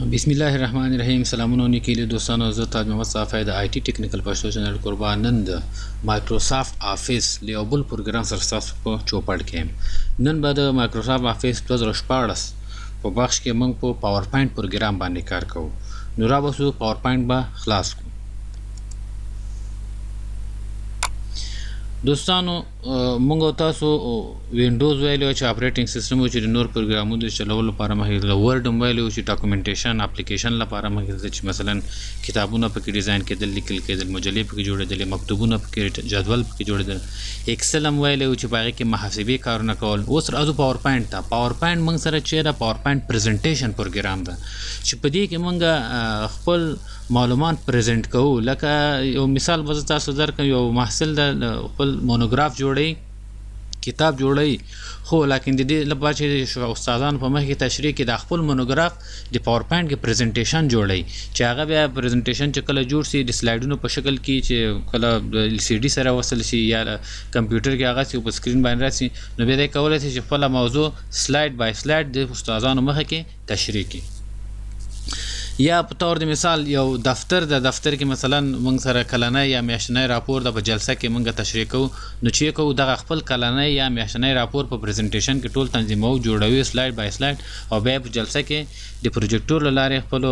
بسم الله الرحمن الرحیم. سلامونه نیکیلو دوستانو، زه تاج محمد صافی د IT Technical پښتو channel کوربه. نن د Microsoft Office له یو بل پروګرام سره ستاسو په چوپړ کې یم. نن به د Microsoft Office 2016 په بخش کې موږ په PowerPoint پروګرام باندې کار کوو. نو را به شو، PowerPoint به خلاص کړو. دوستانو، موږ تاسو وینډوز ویلی چې operating system و چې د نور پروګرامونو د چلولو لپاره مخکې تلله. Word هم ویلی و چې documentation application لپاره مخکې تلله، چې مثلا کتابونه پکې ډیزاین کېدل، لیکل کېدل، مجلې پکې جوړېدلې، مکتوبونه پکې، جدول پکې جوړېدل. Excel هم ویلی و چې په هغې کې محاسبې کارونه کول. اوس راځو PowerPoint ته. PowerPoint موږ سره چې ده، PowerPoint presentation پروګرام ده چې په دې کې موږ خپل معلومات present کوو. لکه یو مثال به زه تاسو درکړم، یو محصل ده، خپل مونوګراف جوړوي، کتاب جوړوي، خو لکن د دې لپاره چې استادانو په مخ کې تشریح کړي، دا خپل مونوګراف د PowerPoint کې presentation جوړوي، چې هغه بیا presentation چې کله جوړ سي د سلایډونو په شکل کې، چې کله LCD سره وصل شي یا کمپیوټر کې هغه په screen باندې راسي، نو بیا دی کولی شي چې خپله موضوع slide by slide د استادانو مخ کې تشریح کړي. یا په تور د مثال یو دفتر د دفتر کې مثلا موږ سره کلنی یا میاشتنی راپور د په جلسه کې موږ تشریح کوو، نو چې کوو دغه خپل کلنی یا میاشتنی راپور په presentation کې ټول تنظیموو، جوړوي slide by slide، او بیا په جلسه کې د پروجیکټور له لارې خپلو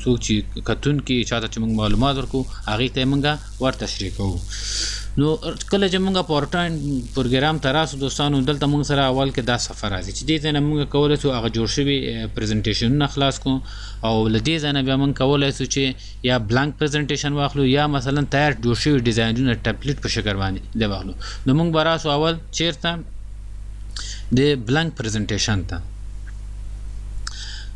څوک چې کتونکي، چاته چې موږ معلومات ورکوو، هغې ته یې موږ ور تشریح کوو. نو کله چې موږ PowerPoint پروګرام ته راسو دوستانو، دلته موږ سره اول کې دا صفحه راځي چې دې ځای نه موږ کولی شو هغه جوړ شوي presentation ونه خلاص کړو، او له دې ځای نه بیا موږ کولی شو چې یا blank presentation واخلو یا مثلا تیار جوړ شوي ډیزاینونه template په شکل باندې دی واخلو. نو موږ به راسو اول چیرته؟ د blank presentation ته.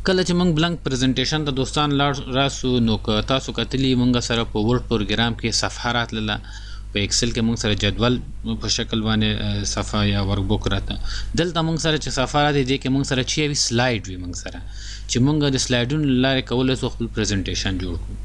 کله چې موږ blank presentation ته دوستان لاړ راسو، نو که تاسو کتلي، موږ سره په Word پروګرام کې صفحه راتلله، په Excel کې موږ سره جدول په شکل باندې صفحه یا workbook راته. دلته موږ سره چې صفحه راته، دې کې موږ سره چې وي slide وي، موږ سره چې موږ د سلایډونو له لارې کولی شو خپل presentation جوړ کړو.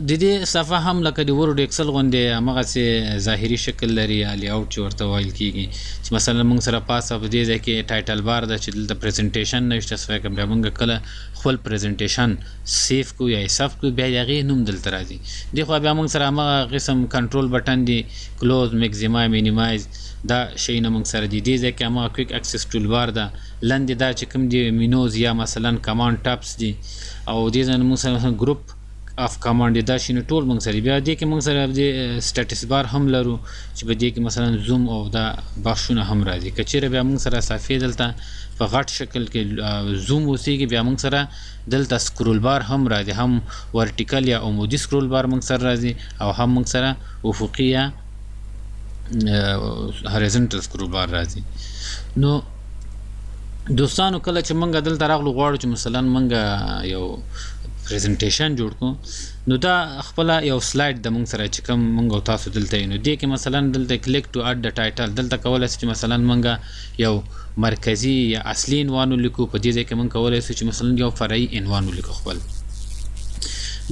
د دې صفحه هم لکه د Word، Excel غوندې هماغسې ظاهري شکل لري یا layout چې ورته ویل کېږي، چې مثلا موږ سره پاسه په دې ځای کې title bar ده چې دلته presentation نوشته سوی. که بیا موږ کله خپل presentation save کړو یا یې ثبت کړو، بیا د هغې نوم دلته راځي. دې خوا بیا موږ سره هماغه قسم control button دی، close، maximize، minimize، دا شیونه موږ سره دي. دې ځای کې هماغه quick access toolbar ده. لاندې دا چې کوم دي menus یا مثلا command tabs دي، او دې ځای نه موږ سره مثلا group of command، دا شیونه ټول موږ سره. بیا دې کې موږ سره د status bar هم لرو چې په دې کې مثلا زوم او دا بخشونه هم راځي. که چیرې بیا موږ سره صفحې دلته په غټ شکل کې زوم اوسېږي، بیا موږ سره دلته scroll bar هم راځي، هم vertical یا عمودي scroll bar موږ سره راځي او هم موږ سره افقي یا horizontal scroll bar راځي. نو دوستانو، کله چې موږ دلته راغلو، غواړو چې مثلا موږ یو presentation جوړ کړو، نو دا خپله یو slide د موږ سره چې کوم موږ او تاسو دلته یو. نو دې کې مثلا دلته click to add the title، دلته کولی شو چې مثلا موږ یو مرکزي یا اصلي عنوان ولیکو. په دې ځای کې موږ کولی شو چې مثلا یو فرعي عنوان ولیکو خپل.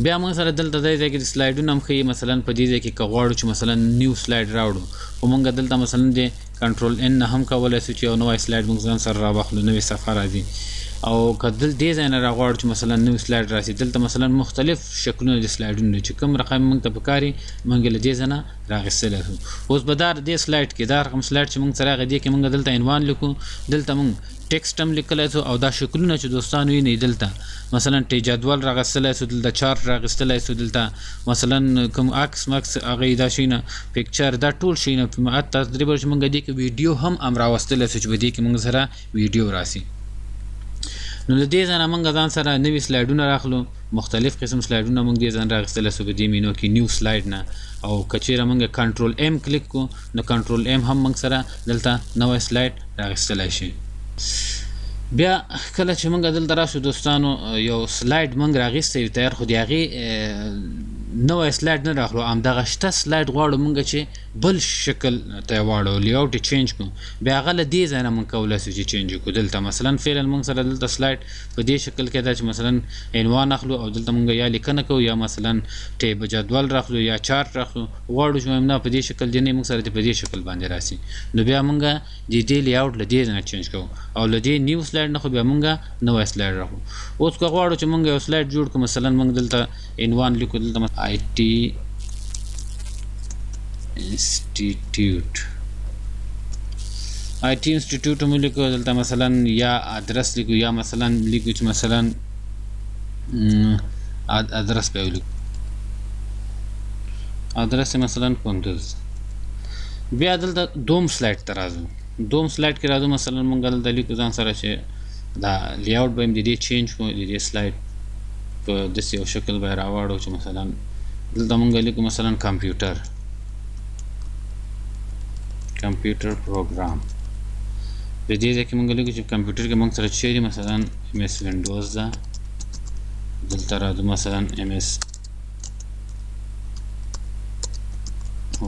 بیا موږ سره دلته دی ځای کې د سلایډونه هم ښیي. مثلا په دې ځای کې که غواړو چې مثلا new slide راوړو، خو موږ دلته مثلا د control N نه هم کولی شو چې یو نوی slide موږ ځان سره راواخلو، نوې صفحه راځي. او که دې ځای نه راغواړو چې مثلا نوی slide راسي، دلته مثلا مختلف شکلونه د سلایډونو چې کوم رقم موږ ته پکار وي، موږ له دې ځای نه راغیستلی شو. اوس به دا دې slide کې دا رقم slide چې موږ سره راغی، دې کې موږ دلته عنوان لیکو، دلته موږ text هم لیکلی شو، او دا شکلونه چې دوستان وینئ، دلته مثلا ټی جدول راغستلی شو، دلته چارت راغستلی شو، دلته مثلا کوم عکس مکس هغه دا شیونه، picture، دا ټول شیونه، حتی تقریبا چې موږ دې کې ویډیو هم هم راوستلی شو چې په دې کې موږ سره ویډیو راسي. نو له دې ځای نه موږ ځان سره نوي سلایډونه راخلو، مختلف قسم سلایډونه موږ دې ځان راغستلی شو په دې مینو کې new slide نه. او که چیرې موږ control M click کړو، نو control M هم موږ سره دلته نوی slide راغستلی شي. بیا کله چې موږ دلته راشو دوستانو، یو slide موږ راغیستی وي تیار، خو د هغې نوی slide نه راخلو، همدغه شته slide غواړو مونږ چې بل شکل ته یې واړو، layout یې change کړو، بیا هغه له دې ځای نه مونږ کولی شو چې change کړو. دلته مثلا فعلا مونږ سره دلته slide په دې شکل کې ده چې مثلا عنوان اخلو او دلته مونږ یا لیکنه کوو یا مثلا table جدول راخلو یا چارت راخلو، غواړو چې وایم نه په دې شکل دې نه، مونږ سره دې په دې شکل باندې راسي. نو بیا مونږ د دې layout له دې ځای نه change کوو او له دې new slide نه خو بیا مونږ نوی slide راخلو. اوس که غواړو چې مونږ یو slide جوړ کړو، مثلا مونږ دلته عنوان لیکو، دلته IT institute، IT institute مو لیکو، دلته مثلا یا ادرس لیکو یا مثلا لیکو چې مثلا ادرس به ولیکو، ادرس مثلا کندوز. بیا دلته دوم slide ته راځو، دوم slide کې راځو، مثلا مونږ دلته لیکو ځان سره چې دا layout به هم د دې change کړو، د دې slide په داسې یو شکل به یې راواړو چې مثلا دلته مونږ لیکو مثلا کمپیوټر، کمپیوټر پروګرام. په دې ځای کې مونږ لیکو چې کمپیوټر کې مونږ سره څه دي، مثلا MS Windows ده، دلته راځو مثلا MS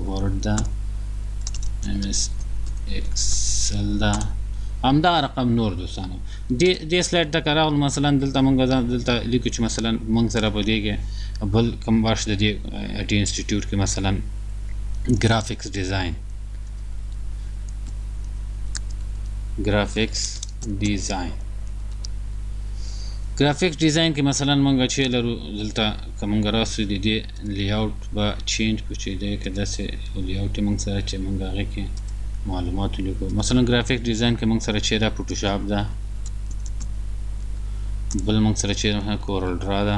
Word ده، MS Excel ده، همدغه رقم نور دوستانو. دې slide ته که راغلو مثلا دلته مونږ دلته لیکو چې مثلا مونږ سره په دې کې بل کوم بخش د دې IT institute کې مثلا graphics design، graphics design، graphics design کې مثلا مونږ چې لرو دلته که مونږ راسو د دې layout به change کړو چې دی که داسې یو layout یې مونږ سره چې مونږ هغې کې معلومات ولیکو. مثلا graphics design کې مونږ سره چې ده Photoshop ده، بل مونږ سره چې ده مثلا CorelDRAW ده،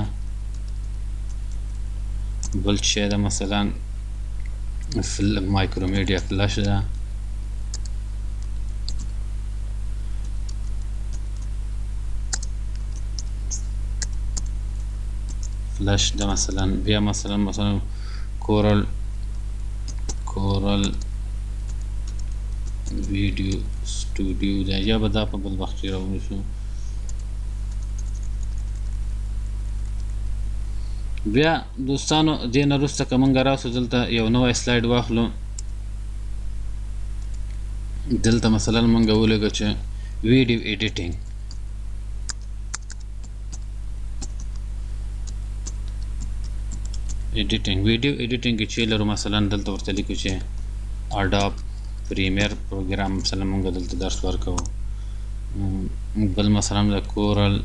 بل چې ده مثلا Macromedia Flash ده، فلش ده مثلا، بیا مثلا مثلا Corel، Corel Video Studio ده، یا به دا په بل وخت کې راونیسو. بیا دوستانو دې نه وروسته که مونږ راسو دلته یو نوی slide واخلو، دلته مثلا مونږ ولیکو چې video editing، editing، video editing کې چې لرو مثلا دلته ورته لیکو چې Adobe Premiere program مثلا مونږ دلته درس ورکوو، بل مثلا د Corel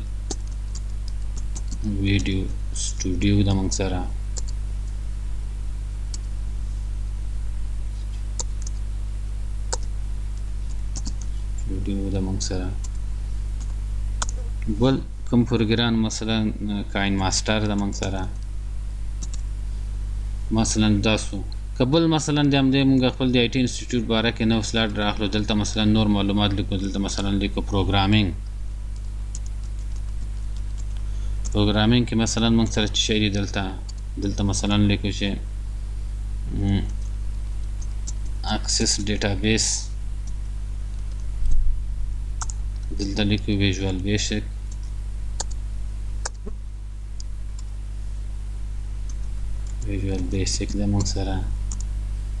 Video Studio د مونږ سره، سټوډیو د مونږ سره، بل کوم پروګرام مثلا KineMaster د مونږ سره مثلا داسو. که بل مثلا د همدې مونږ خپل د IT institute باره کې نو slide راخلو، دلته مثلا نور معلومات لیکو، دلته مثلا لیکو programming، programming کې مثلا مونږ سره څه شی دي، دلته دلته مثلا لیکو چې Access database، دلته لیکو Visual Basic، Visual Basic د مونږ سره،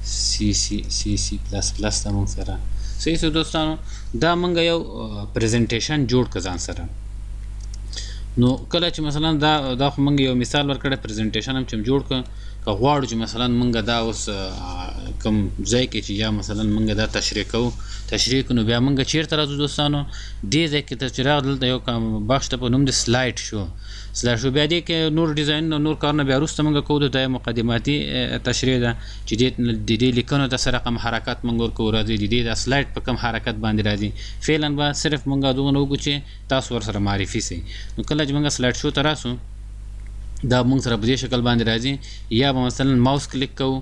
C C C C plus plus د مونږ سره. صحیح سو دوستانو، دا مونږ یو presentation جوړ که ځان سره. نو کله چې مثلا دا خو مونږ یو مثال ورکړی، presentation هم چې جوړ که، که غواړو چې مثلا مونږ دا اوس کوم ځای کې چې یا مثلا مونږ دا تشریح کوو، تشریح کړو، نو بیا مونږ چیرته راځو دوستانو؟ دې ځای کې ته چې راغلو دلته یو کوم بخش ته په نوم د slide show، slide show بیا دې کې نور ډیزاینونه نور کارونه بیا وروسته مونږ کوو. دا مقدماتي تشریح ده چې د دې لیکنو ته څه رقم حرکت مونږ ورکوو، راځي د دې دا slide په کوم حرکت باندې راځي. فعلا به صرف مونږ دونه وکړو چې تاسو ورسره معرفي سئ. نو کله چې مونږ slide show ته راسو، دا مونږ سره په دې شکل باندې راځي، یا به مثلا mouse click کوو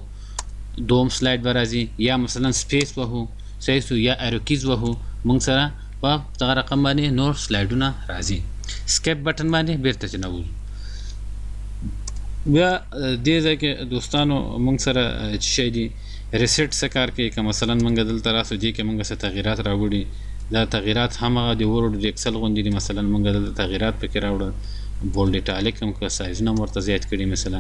دوم slide به راځي، یا مثلا space وهو، صحیح سو، یا arrow keys وهو، مونږ سره په دغه رقم باندې نور سلایډونه راځي. escape button باندې بیرته چې نه وځو. بیا دې ځای کې دوستانو مونږ سره څه شی دي، reset څه کار کوي؟ که مثلا مونږ دلته راسو دې کې مونږ څه تغیرات راوړي، دا تغیرات هم هغه د Word د Excel غوندې دي. مثلا مونږ دلته تغیرات پکې راوړل، bold italic هم که سایزونه هم ورته زیات کړي مثلا.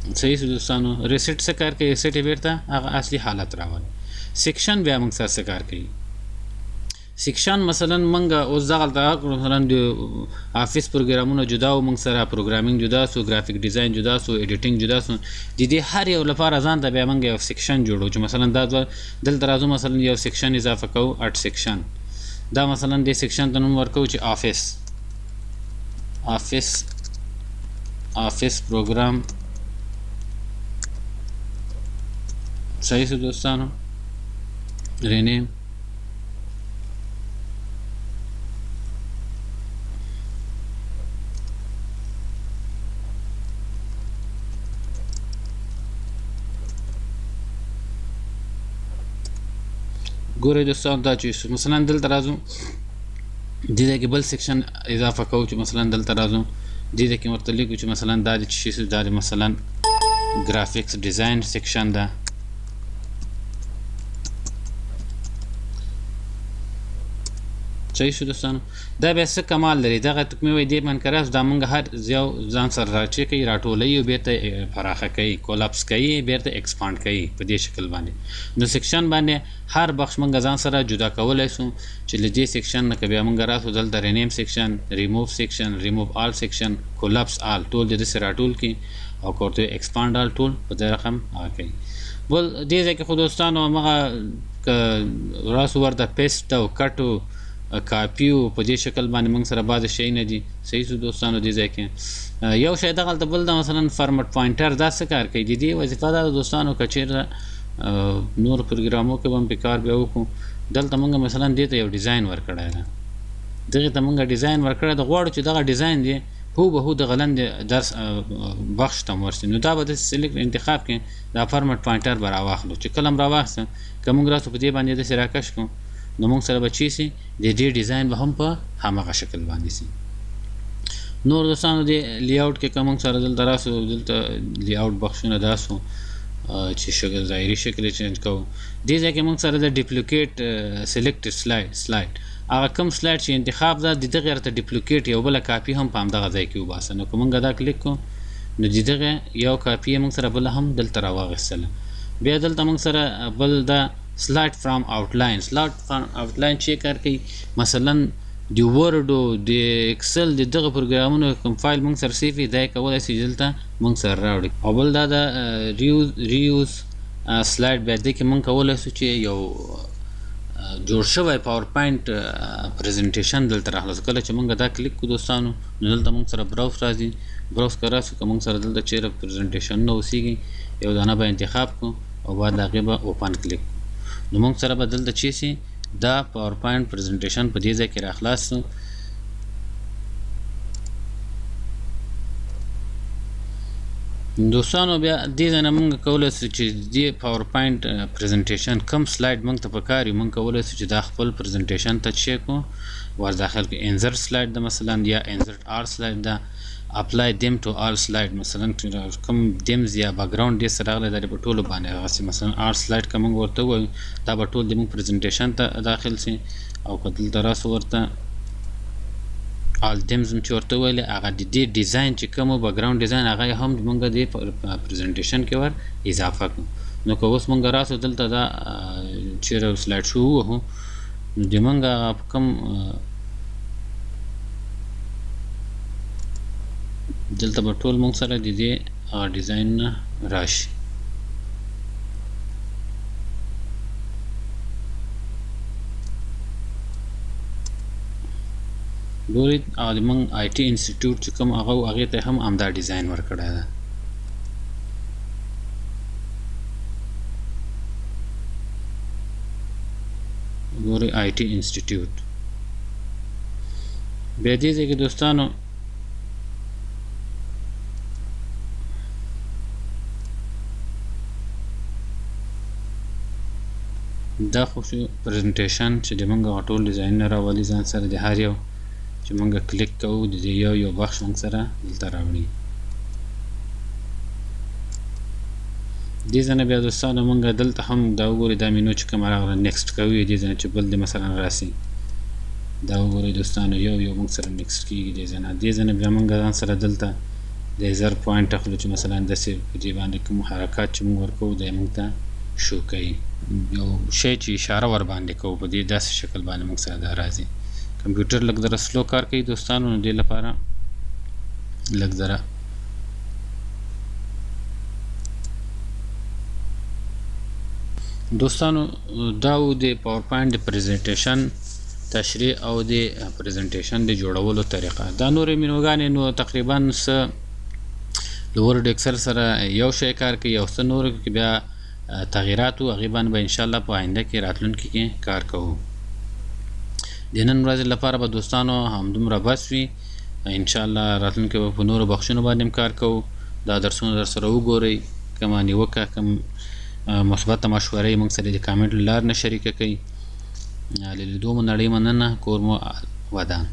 صحیح سو دوستانو. reset څه کار کوي؟ reset یې بیرته هغه اصلي حالت راولي. section بیا موږ سره څه کار کوي؟ section مثلا موږ اوس دغلته کړو، مثلا د office پروګرامونه جدا و، موږ سره programming جدا سو، graphic design جدا سو، editing جدا سو. د دې هر یو لپاره ځان ته بیا موږ یو section جوړو چې مثلا دا دوه دلته راځو، مثلا یو section اضافه کوو، add section. دا مثلا دې section ته نوم ورکوو چې office office office program. صحیح سو دوستانو. rename ګورئ دوستان دا چې مثلا دلته راځو، دې ځای کې بل section اضافه کوو چې مثلا دلته راځو، دې ځای کې ورته لیکو چې مثلا دا د څه شي، دا د مثلا graphics design section ده. صحیح شو دوستانو. دا بیا څه کمال لري؟ دغه تکمې وایي دې باندې که راسو دا موږ هر یو ځان سره راچې کوي، راټولوي او بېرته پراخه کوي، collapse کوي، بېرته expand کوي په دې شکل باندې. نو section باندې هر بخش موږ ځان سره جدا کولی سو چې له دې section نه که بیا موږ راسو دلته رینیم سیکشن، ریموو سیکشن، ریموو آل سیکشن، کولپس آل، ټول دې داسې راټول کړي او که ورته expand all ټول په دې رقم هغه کوي. بل دې ځای کې خو دوستانو همغه که راسو ورته paste او cut او کاپي او په دې شکل باندې موږ سره بعضې شیونه دي. صحیح سو دوستانو. دې ځای کې یو شی دغلته بل ده، مثلا format painter. دا څه کار کوي؟ د دې وظیفه دا ده دوستانو که چېرته نور پروګرامو کې به هم پې کار بیا وکړو، دلته موږ مثلا دې ته یو design ورکړی ده، دغې ته موږ design ورکړی ده، غواړو چې دغه design دی هو به هو دغه لاندې درس بخش ته هم ورسي. نو دا به داسې select انتخاب کړي، دا format painter به راواخلو چې کله هم راواخیسته که موږ راسو په دې باندې داسې راکش کړو نو موږ سره به چې سي د دې design به هم په هماغه شکل باندې سي. نور دوستانو دې layout کې که موږ سره دلته راسو، دلته layout بخشونه داسو چې شکل ظاهري شکل یې change کوو. دې ځای کې موږ سره د duplicate selected slide هغه کوم slide چې انتخاب ده د دغې راته duplicate یو بله کاپي هم په همدغه ځای کې وباسه. نو که موږ دا کلیک کړو نو د دغې یو کاپي یې موږ سره بله هم دلته راواخیستله. بیا دلته موږ سره بل دا slide from outline. slide from outline چې کار کوي، مثلا د Word او د Excel د دغه پروګرامونو کوم فایل موږ سره save وي، دا یې کولی سي دلته موږ سره راوړي. او بل دا د reuse slide بیا دې کې موږ کولی سو چې یو جوړ شوی PowerPoint presentation دلته راخلاص. کله چې موږ دا کلیک کړو دوستانو نو دلته موږ سره browse راځي. browse که راسو که موږ سره دلته چېرې presentation نه اوسېږي یو دانه به انتخاب کړو او بعد له هغې به open کلیک کړو، نو موږ سره به دلته چې سي دا PowerPoint presentation په دې ځای کې راخلاص سو. دوستانو بیا دې ځای نه موږ کولی سو چې دې PowerPoint presentation کوم slide موږ ته پکار وي، موږ کولی سو چې دا خپل presentation ته چې کړو ور داخل کړو. insert slide ده مثلا، یا insert all slide ده، apply theme to all slide مثلا کوم themes یا background دې سره راغلی دا په ټولو باندې هغسې مثلا all slide که موږ ورته ووایو دا به ټول د موږ presentation ته داخل سي. او که دلته راسو ورته all themes هم چې ورته وویلې هغه د دې design چې کوم و background design هغه یې هم موږ دې presentation کې ور اضافه کړو. نو که اوس موږ راسو دلته دا چېرې slide show ووهو نو د موږ هغه په کوم دلته به ټول موږ سره د دې هغه design نه راشي. ګورئ هغه د موږ IT institute چې کوم هغه و هغې ته هم همدا design ورکړی ده. ګورئ IT institute. بیا دې ځای کې دوستانو دا خو شو presentation چې د موږ هغه ټول ډیزاینونه راولي ځان سره د هر یو چې موږ کلیک کوو د دې یو یو بخش موږ سره دلته راوړي. دې ځای نه بیا دوستانو موږ دلته هم دا وګورئ دا مینو چې کومه راغله next کوي، دې ځای نه چې بل دې مثلا راسي دا وګورئ دوستانو یو یو موږ سره next کېږي. دې ځای نه بیا موږ ځان سره دلته لیزر پوینټ اخلو چې مثلا داسې په دې باندې کوم حرکات چې موږ ورکوو دی موږ ته شو کوي، یو شی چې اشاره ور باندې کوو په دې داسې شکل باندې موږ سره دا راځي. کمپیوټر لږ ذره سلو کار کوي دوستانو، نو دې لپاره لږ ذره دوستانو دا و د پاورپوینټ د پریزنټیشن تشریح او د پریزنټیشن د جوړولو طریقه. دا نورې مینوګانې نو تقریبا څه له ورډ اکسل سره یو شی کار کوي او څه نورو کې بیا تغیرات وو، هغې باندې به انشاءالله په آینده کې راتلونکي کې کار کوو. د نن ورځې لپاره به دوستانو همدومره بس وي. انشاءالله راتلونکي به په نورو بخشونو باندې هم کار کوو. دا درسونه در سره وګورئ، کومه نیوکه کوم مثبته مشوره یې موږ سره د کامنټ له لارې نه شریکه کړئ. له لیدو مو نړۍ مننه، کور مو ودان.